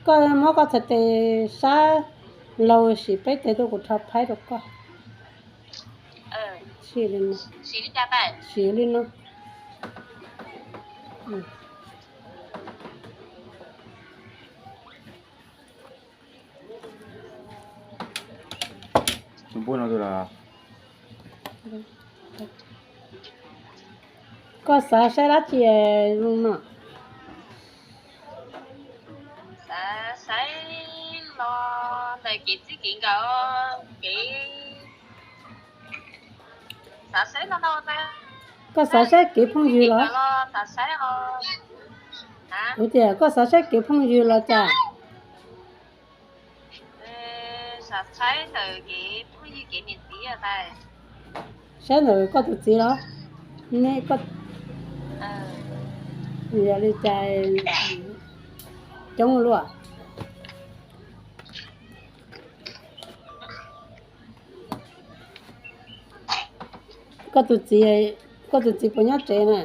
Koj muab koj txhais tes sab laug sim peb teg tuaj kuv rho phaib rau koj. Sim li no. Koj xav saib dab tsi zoo no? Xav saib los ntawm kev txij kev nkawm, kev, xav saib no no. Koj xav saib kev phooj ywg los? Xav saib os. Kuv tias koj xav saib kev phooj ywg los cas? Xav saib ntawm kev phooj ywg kev niam txiv os. Saib ntawm koj tus txiv los? Ne, yog li cas coob luaj. Koj tus txiv, koj tus txiv puas nyob tsev na?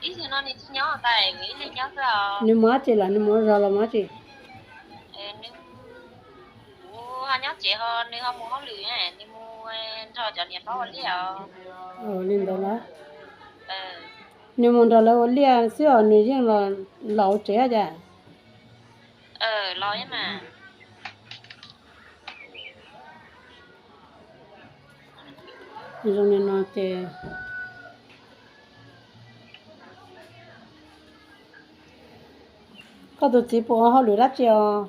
Nws mus dab tsi lawm, nws mus ua zog los mus dab tsi? Nws ho nyob tsev ho nws ho mus hauj lwm, nws mus nrog cov niam hlob ua liaj os. Li ntawd los? Nws mus nrog lawv ua liaj xwb os, nws yeej los tsev cas? Los mas. Zoo li no ces koj tus txiv puas ua hauj lwm dab tsi os?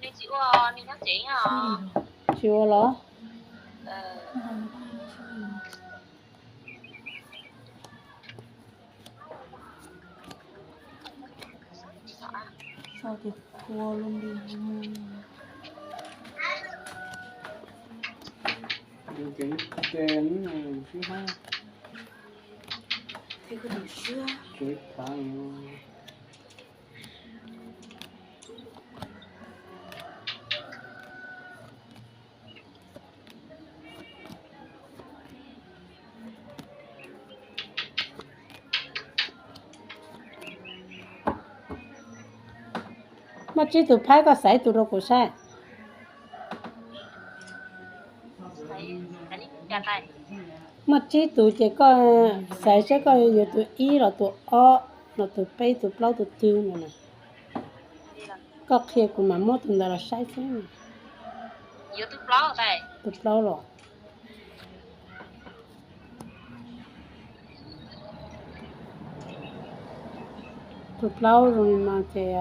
Tsis ua los? Muaj tsib tus phaib, koj xaiv ib tus rau kuv saib. Muaj tsib tus ces koj xaiv saib koj yuav tus ib los tus ob los tus peb tus plaub tus twg no na. Koj qhia kuv mam muab tus ntawd los saib xwb. Tus plaub los? Tus plaub zoo li no ces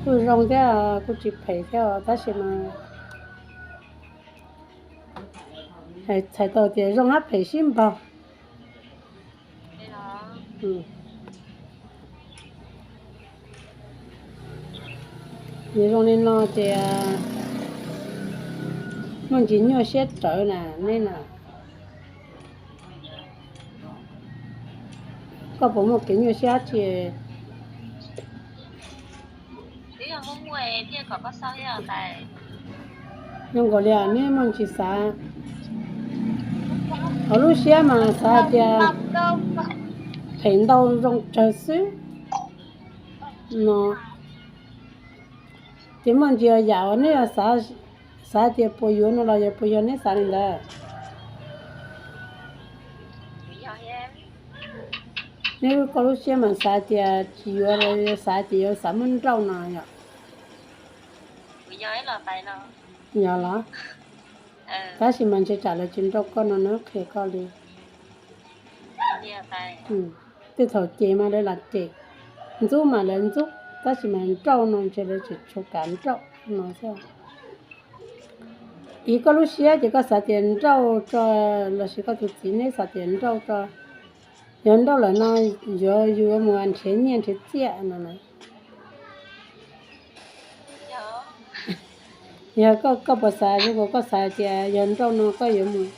kuj zoo thiab, kuj tsis phem thiab tab sis mas txhais tau tias zoo hab phem sib npaug. Nws zoo li no ces muaj ntsis nyuaj siab rawv na nej na. Koj puas muaj kev nyuaj siab dab tsi? Zoo nkaus li neb muaj ntsis xav, hauv lub siab mas xav hais tias phem ntau zoo tsawg xwb no. Ces muaj ntsis yam uas neb xav, xav tias puas yuav no los yog puas yog neb xav li ntawd? Neb koj lub siab mas xav tias tsis yuav los yog xav tias yuav xav muab nrauj no yom? Yog los? Tab sis mas ntshe tsam lawv tsis nrauj koj no na, qhia koj li. Tej thaum cem mas lawv lam cem, ntxub mas lawv ntxub, tab sis mas nrauj no ntshe lawv tseem tshuav kav nrauj no xwb. Ib koj lub siab ces koj xav tias nrauj tso, lossis koj tus txiv neb xav tias nrauj tso, yog nrauj lawm no yuav yus mus nrhiav nyiaj nrhiav txiaj no na. Yog koj puas xav zoo nkaus koj xav tias yog nrauj no koj yuav mus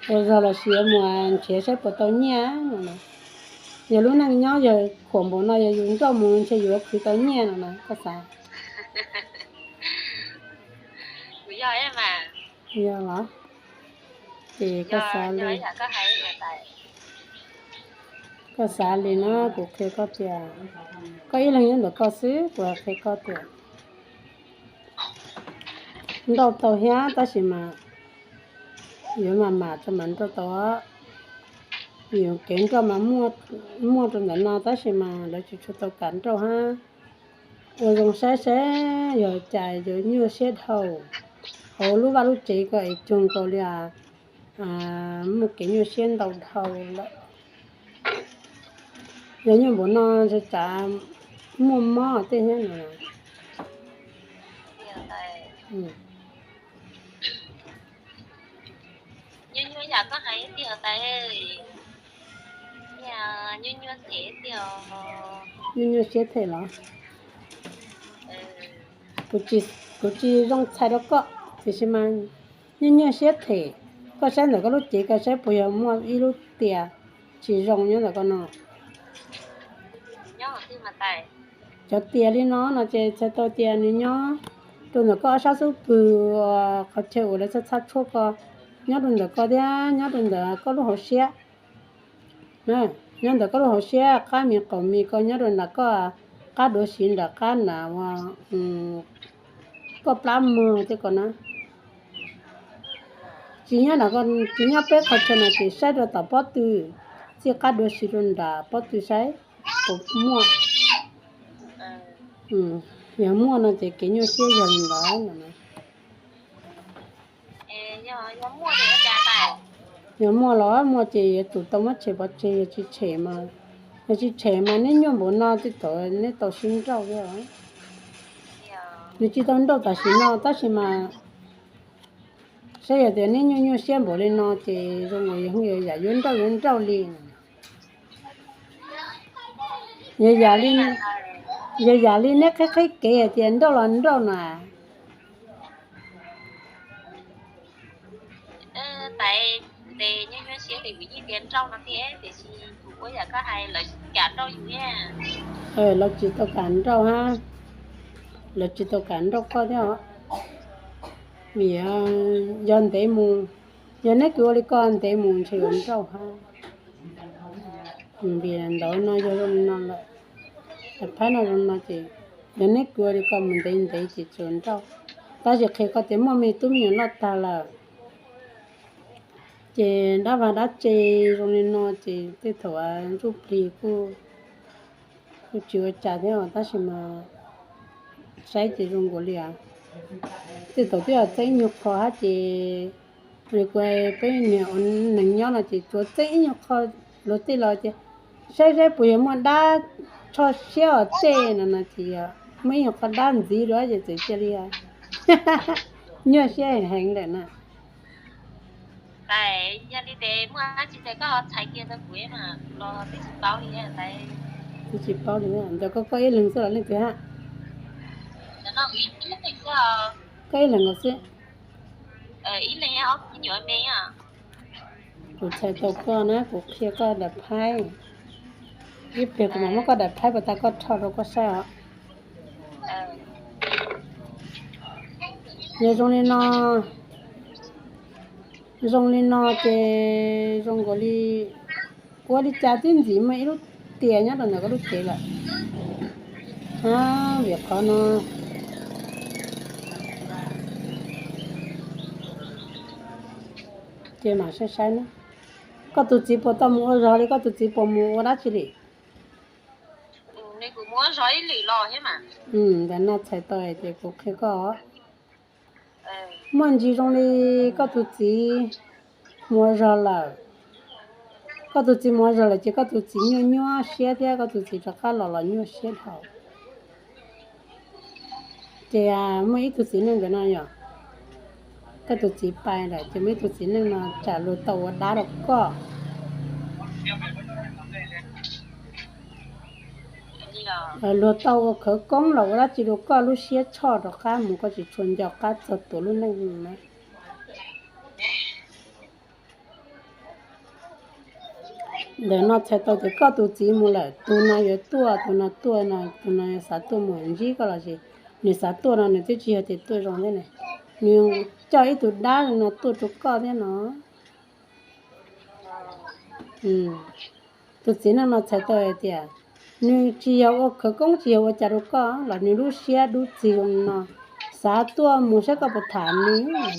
ua zog lossis yuav mus nrhiav saib puas tau nyiaj no na? Yog lub neej nyob yog khuam npaum no yog yus nrauj mus ntshe yuav khwv tau nyiaj no na, koj xav? Yog los? Ces koj xav li. Koj xav li no kuv qhia koj tias, koj ib leeg nyob ntawm koj xwb, kuv qhia koj tias nrauj tau thiab tab sis mas yuav mam mam rau mam nrauj tau. Yuav kev nrauj mas muaj rau ntawm no tab sis mas lawv tsis tshua tau kam nrauj hab. Ua zoo saib saib yog cas yuav nyuaj siab dhau hauv lub vaj lub tsev ko es cuag nkaus li muaj kev nyuaj siab ntau dhau lawm. Yog nyuaj npaum no tsav muaj mob tej thiab no. Nyuaj nyuaj siab them los? Kuv tsis zoo txhais rau koj tiam sis mas nyuaj nyuaj siab them. Koj saib ntawm koj lub cev koj saib puas yog muaj ib lub tias tsis zoo nyob ntawm koj no. Cov tias li no no ces txhais tau tias nws nyob rau ntawm koj ob sab xub pwg, qhov chaw uas lawv txhaj txhaj tshuab ko, nyob rau ntawm koj thiab nyob rau ntawm koj lub hauv siab. Nyob ntawm koj lub hauv siab qab mis qaum mis ko nyob rau nram koj qab duav siv nram qab nram koj plab mog tej ko na. Tsis nyob, tsis nyob peb qhov chaw no ces saib rau tom pob tw, txij qab duav siv rau nram pob tw saib puas muaj. Yog muaj no ces kev nyuaj siab yog li ntawd no. Yog muaj los muaj ces yuav tsum tau muab tshem pov tseg, yog tsis tshem mas, yog tsis tshem mas neb nyuaj npaum no tej thaum neb tau sib nrauj thiab. Nws tsis tau nrauj tam sim no tab sis mas saib yog tias neb nyuaj nyuaj siab npaum li no ces zoo nkaus yog yam yuav nrauj yuav nrauj li. Yog yam li neb qhib qhib kev hais tias nrauj los nrauj na. Lawv tsis tau kam nrauj hab, lawv tsis tau kam nrauj koj thiab os. Vim yog ntev mus, yog neb kws ua li ko ntev mus ntshe yuav nrauj hab. Vim ntawd no yog zoo li no lawm, phaib no zoo no ces yog neb kws ua li ko mus ntev ntev ces tsuas nrauj. Tab sis qhia koj tias muaj me tub me nyuam loj tag lawm ces dab vaj dab tse zoo li no ces tej thaum ntsuj plig kuj tsis ua cas thiab tab sis mas saib ces zoo nkaus li tej thaum twb yog txeeb ib nyuag qho hab ces li kuv peb niag ua neeg nyob no ces tsuas txeeb ib nyuag qho luag tej los ces saib saib puas yog muaj dab tsho siab os tej no no ces yog muaj ib nyuag qho dab ntxiv dua ces txawm cia li nyuaj siab heev lawm na. Twb tsis paub li, ntawm koj koj ib leeg xwb los leej twg hab? Koj ib leeg nkaus xwb. Kuv txhais tau koj na, kuv qhia koj daim phaib. Ib pliag kuv mam muab koj daim phaib puas tas koj rho rau koj saib os. Yog zoo li no, zoo li no ces zoo nkaus li ua li cas twb ntxim muaj ib lub tias nyob rau ntawm koj lub cev lawm. Vim qhov no ces mam saib saib na. Koj tus txiv puas tau mus ua zog li, koj tus txiv puas mus ua dab tsi li? Ntawm no txhais tau hais tias kuv qhia koj, muaj ntsis zoo li koj tus txiv mus ua zog lawm. Koj tus txiv mus ua zog lawm ces koj tus txiv nyuaj nyuaj siab thiab koj tus txiv rov qab los los nyuaj siab dhau. Ces muaj ib tug txiv neej ntawm no yog koj tus txiv pais lawm ces muaj ib tug txiv neej no tsam luag tau ua dab rau koj. Luag tau ua khawv koob los ua dab tsi rau koj lub siab tshoj rov qab mus koj tsis tshua nco qab txog tus lub neej na. Ntawm no txhais tau tias koj tus txiv mus lawm, tus no yuav tuaj, tus no tuaj no, tus no yuav xav tuaj mus ntsib koj los sis nws xav tuaj no nws twb tsis yog tias tuaj zoo thiab ne. Nws coj ib tug dab no tuaj rau koj thiab no. Tus txiv neej no txhais tau hais tias nws tsis yog ua khawv koob tsis yog ua cas rau koj los nws lub siab dub txig zoo no, xav tuaj mus saib koj puas tham nws.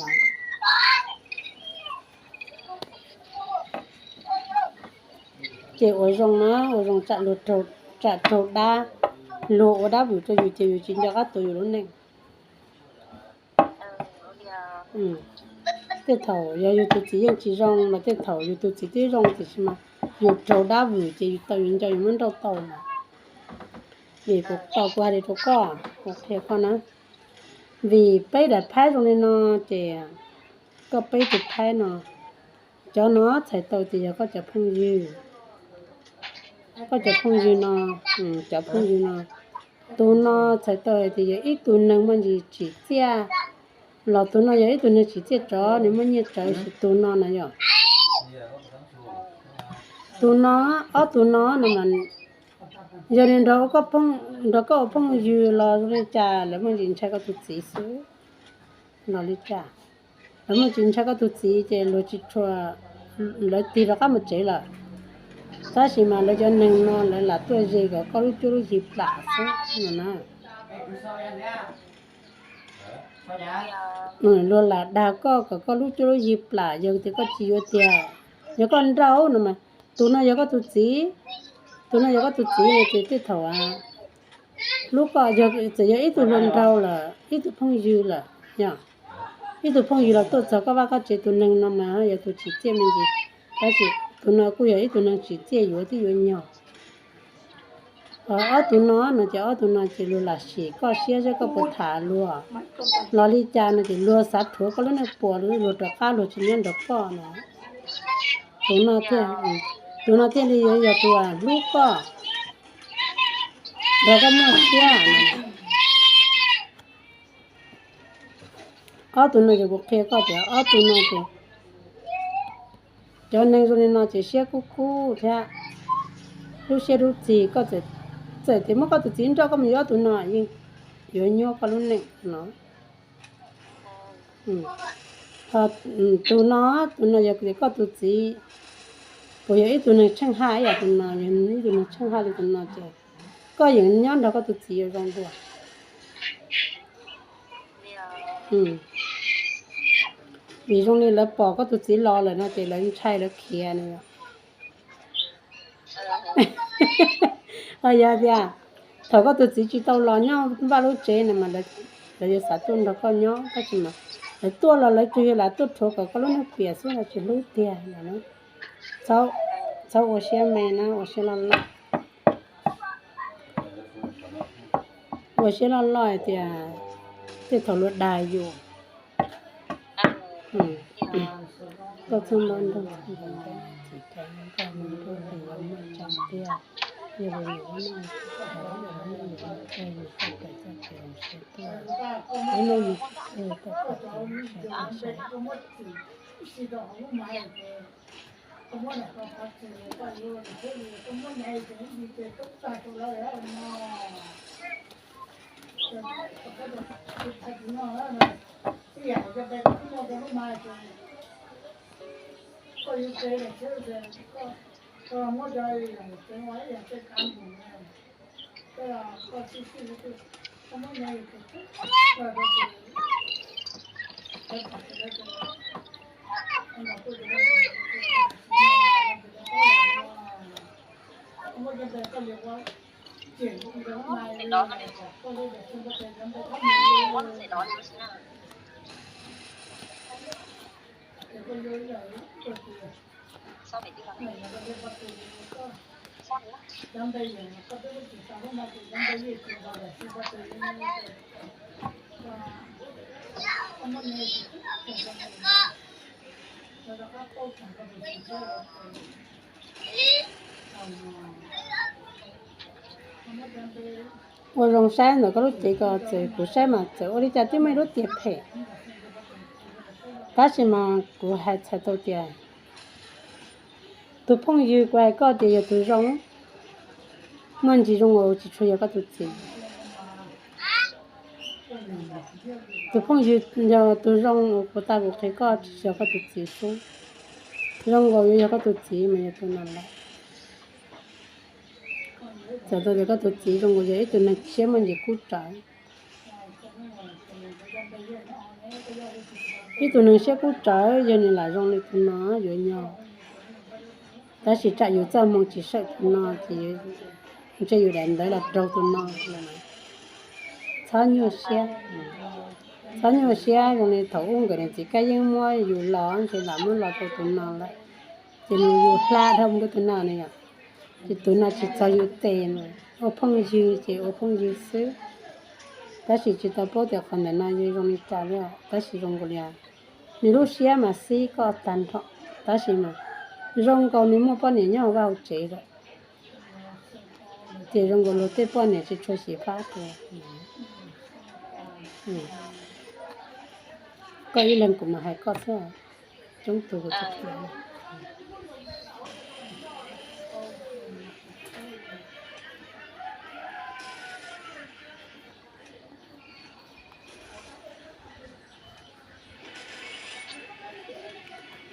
Ces ua zoo na, ua zoo tsam raug dab, luag ua dab vwm rau yus ces yus tsis nco qab tuav yus lub neej. Tej thaum yog yus tus txiv yeej tsis zoo los tej thaum yus tus txiv twb zoo tiam sis mas yus raug dab vwm ces yus tau yus nco yus muab nrauj tau mas. Vim kuv tau kuv hais li rau koj, kuv qhia koj na, vim peb daim phaib zoo li no ces koj peb tus phaib no, cov no txhais tau tias yog koj cov phooj ywg, koj cov phooj ywg no, cov phooj ywg no, tus no txhais tau hais tias yog ib tug neeg muaj ntsis tsim txiaj, los tus no yog ib tug neeg tsim txiaj tsov nws muaj nyiaj tsawv, tus no na yog tus no, ob tug no no mas yog nws nrog koj ua phooj ywg los zoo li cas lawv muaj ntsis ntshai koj tus txiv xwb los li cas. Lawv muaj ntsis ntshai koj tus txiv ces luag tsis tshua, lawv tig rov qab mus tsev lawm. Tab sis mas lawv cov neeg no lawv lam tuaj ze kom koj lub cuab lub yig plam xwb no na. Luag lam dag koj kom koj lub cuab lub yig plam, yog tias koj tsis yuav tiag, yog koj nrauj no mas, tus no yog koj tus txiv, tus no yog koj tus txiv ces tej thaum hlub koj, yog txawm yog ib tug hluas nraug lawm ib tug phooj ywg lawm, yog ib tug phooj ywg los tuaj txog koj vaj koj tsev, tus neeg no mas yog tus tsim txiaj me ntsis, tab sis tus no kuj yog ib tug neeg tsim txiaj yuav twb yuav nyog. Ob tug no no ces ob tug no ces luag lam sim koj siab seb koj puas tham luag los li cas no ces luag xav rhuav koj lub neej puas luag rov qab luag tsis nyob nrog koj no. Tus no thiaj, tus no thiaj li yuav yog tus hlub koj, nrog koj muaj siab no. Ob tug no ces kuv qhia koj tias ob tug no ces cov neeg zoo li no ces siab kub kub thiab lub siab dub txig, koj txawm tias muab koj tus txiv nrauj koj mus yuav ob tug no yeej yuav nyuaj koj lub neej no. Tus no, tus no yog koj tus txiv, puas yog ib tug neeg tsheej haj ib yam tus no, yog ib tug neeg tsheej haj li tus no ces koj yeej nyob nrog koj tus txiv yuav zoo dua. Vim zoo li lawv pom koj tus txiv los lawm no ces lawv ntshai lawv khiav no. Yog tias thaum koj tus txiv tsis tau los nyob vaj lub tsev no mas lawv yuav xav tuaj nrog koj nyob, tab sis mas lawv tuaj los lawv tsuas yog lam tuaj rhuav kom koj lub neej piam xwb los tsis hlub tiag no. Txhob ua siab me na, ua siab loj loj. Ua siab loj loj hais tias tej thaum luag dag yus. Koj txhob npau nrog txhob npau nrog txiv cov nrog mus nrog tus yuav muaj tsa tiag, yog li yus lub neej tsis tau, yus lub neej yuav muaj tsa, yus txoj kev txoj kev siab tuaj, lub neej mus tsis tau, txoj kev siab tuaj saib. Ua zoo saib ntawm koj lub cev ko, txawm kuv saib mas txawm ua li cas twb muaj ib lub tiag phem, tab sis mas kuv hais txhais tau tias tus phooj ywg kuv hais koj tias yog tus zoo, muaj ntsis zoo nkaus tsis tshua yog koj tus txiv. Tus phooj ywg yog tus zoo uas kuv tas kuv qhia koj tsis yog koj tus txiv xwb, zoo nkaus yuav yog koj tus txiv mas yog tus no lawm. Txawm tias koj tus txiv zoo nkaus yog ib tug neeg siab muaj ntsis kub rawv, ib tug neeg siab kub rawv yog nws lam zoo li tus no yuav nyog, tab sis tsam yus txoj hmoo tsis sawm tus no ces ntshe yus daim ntawv los raug tus no. Txhob nyuaj siab, txhob nyuaj siab zoo li thaum ub nkawd niam txiv Kab Yeeb muab yus los ntshe lam muab los rau tus no lawm, ces nws yus hla dhau mus rau tus no na yom. Ces tus no tsis txog yus tes na, ua phooj ywg ces ua phooj ywg xwb, tab sis tsis tau paub tias qhov ntawm no yog zoo li cas li, tab sis zoo nkaus li nws lub siab mas xib koj tag nrho, tab sis mas zoo nkaus nws muaj poj niam nyob hauv vaj hauv tsev lawm, ces zoo nkaus luag tej poj niam tsis tshua xyiv fab rau. Koj ib leeg kuv mas hais koj xwb, coob tug kuv tsis hais.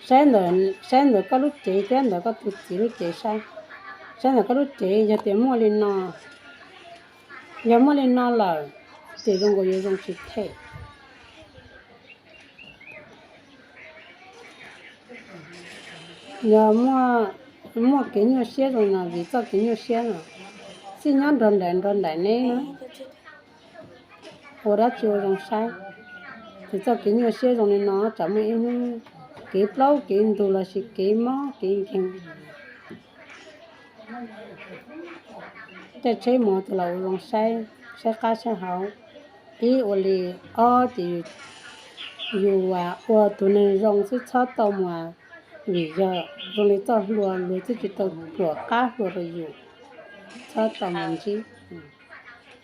Saib ntawm, saib ntawm koj lub cev thiab ntawm koj tus txiv lub cev saib. Saib ntawm koj lub cev yog tias muaj li no, yog muaj li no lawm ces zoo nkaus yuav zoo tsis them. Yog muaj kev nyuaj siab zoo no vim txoj kev nyuaj siab no xij nyob nrog nraim nrog nraim neb na, ua dab tsi ua zoo saib. Ces txoj kev nyuaj siab zoo li no tsam muaj ib hnub kev plaub kev ntug lossis kev mob kev nkeeg, caij tsheb mus tus los ua zoo saib, saib qab saib hauv. Ib ua li, ob ces yus ua tus neeg zoo xwb txhob tau mus, vim yog zoo li txoj hlua luag twb tsis tau pluam qab hlua rau yus, txhob tau mus ntsib,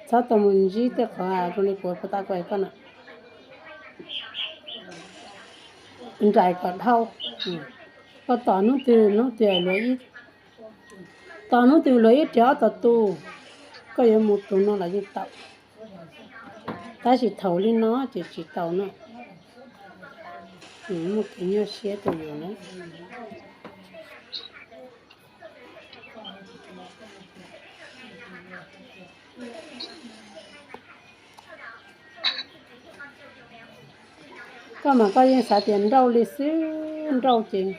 txhob tau mus ntsib tej qhov zoo li kuv puas tau kuv hais koj na. Nraim kom dhau, koj tos hnub twg hnub twg luag ib, tos hnub twg luag ib riam ob tog tu, koj yuav mus tus no los yeej tau, tab sis thaum li no ces tsis tau na. Muaj kev nyuaj siab rau yus na. Koj mas koj yeej xav tias nrauj li xwb, nrauj ces,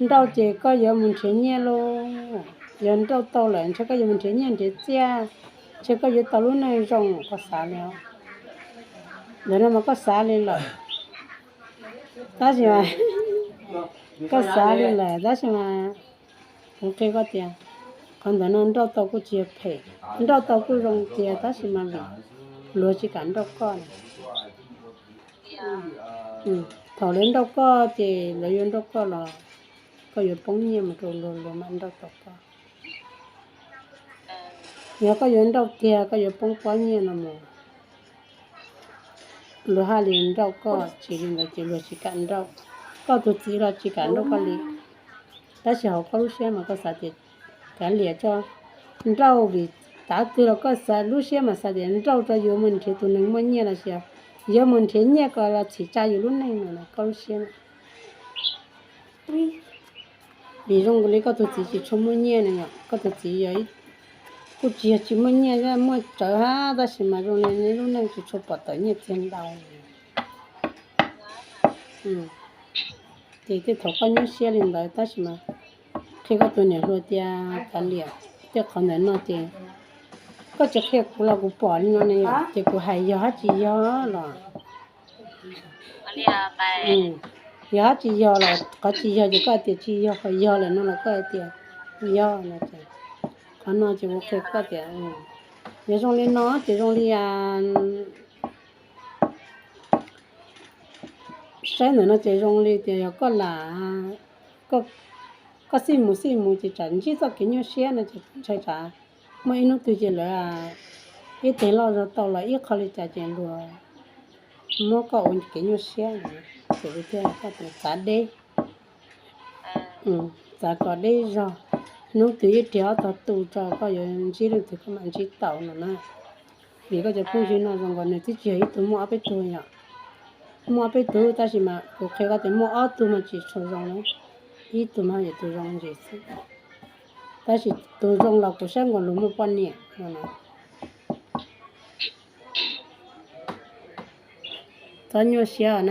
nrauj ces koj yuav mus nrhiav nyiaj lauj. Yog nrauj tau lawm ntshe koj yuav mus nrhiav nyiaj nrhiav txiaj, ntshe koj yuav tau lub neej zoo koj xav li. Ntawm no mas koj xav li lawm, tab sis mas koj xav li lawm tab sis mas kuv qhia koj tias qhov ntawm no nrauj tau kuj tsis yog phem, nrauj tau kuj zoo tiag tab sis mas vim luag tsis kam nrauj koj na. Thaum lawv nrauj koj ces lawv yuav nrauj koj los koj yuav poob nyiaj mus rau luag, luag mam nrauj tau koj. Yog koj yuav nrauj kiag koj yuav poob pob nyiaj no mus, luag haj li nrauj koj, tsis li ntawd ces luag tsis kam nrauj. Koj tus txiv los tsis kam nrauj koj li. Tab sis hauv koj lub siab mas koj xav tias kav liam tso, nrauj vim tav twg los koj xav lub siab mas xav tias nrauj rau yuav mus nrhiav tus neeg muaj nyiaj los sis yuav mus nrhiav nyiaj kom los txhim tsa yus lub neej no koj lub siab na. Vim zoo nkaus li koj tus txiv tsis tshua muaj nyiaj na yom, koj tus txiv yog kuj tsis yog tsis muaj nyiaj, muaj tsawv hab tab sis mas zoo li nws lub neej tsis tshua pom tawm nyiaj txiag ntau. Ces tej thaum koj nyuaj siab li ntawd tab sis mas qhia koj tus niam hluas tias kav liam, tej qhov ntawm no ces koj tsis qhia kuv los kuv pom li no ne, ces kuv hais yog hab tsis yog los, yog hab tsis yog los qhov tsis yog ces koj hais tias tsis yog, qhov yog lawm no los koj hais tias yog no. Qhov no ces kuv qhia koj tias yog zoo li no ces zoo li saib ntawm no ces zoo li tias yog koj lam, koj xij mus xij mus ces tsam ntsib txoj kev nyuaj siab no ces ntshai tsam muaj ib hnub twg ces lawv ib teg loj zog tau los ib qho li cas ces luag muab koj ua kev nyuaj siab, ces kuv thiaj hais koj tias txav deb, txav kom deb zog, hnub twg ib riam ob tog tu tso koj yuav ntsib leej twg koj mam ntsib tau no na. Vim koj cov phooj ywg no zoo nkaus nws twb tsis yog ib tug muaj ob peb tug yom, muaj ob peb tug tab sis mas kuv qhia koj tias muaj ob tug mas tsis tshua zoo na, ib tug mas yog tus zoo ntsis xwb. Tab sis tus zoo los kuv saib nkaus lus muaj poj niam no. Txhob nyuaj siab na.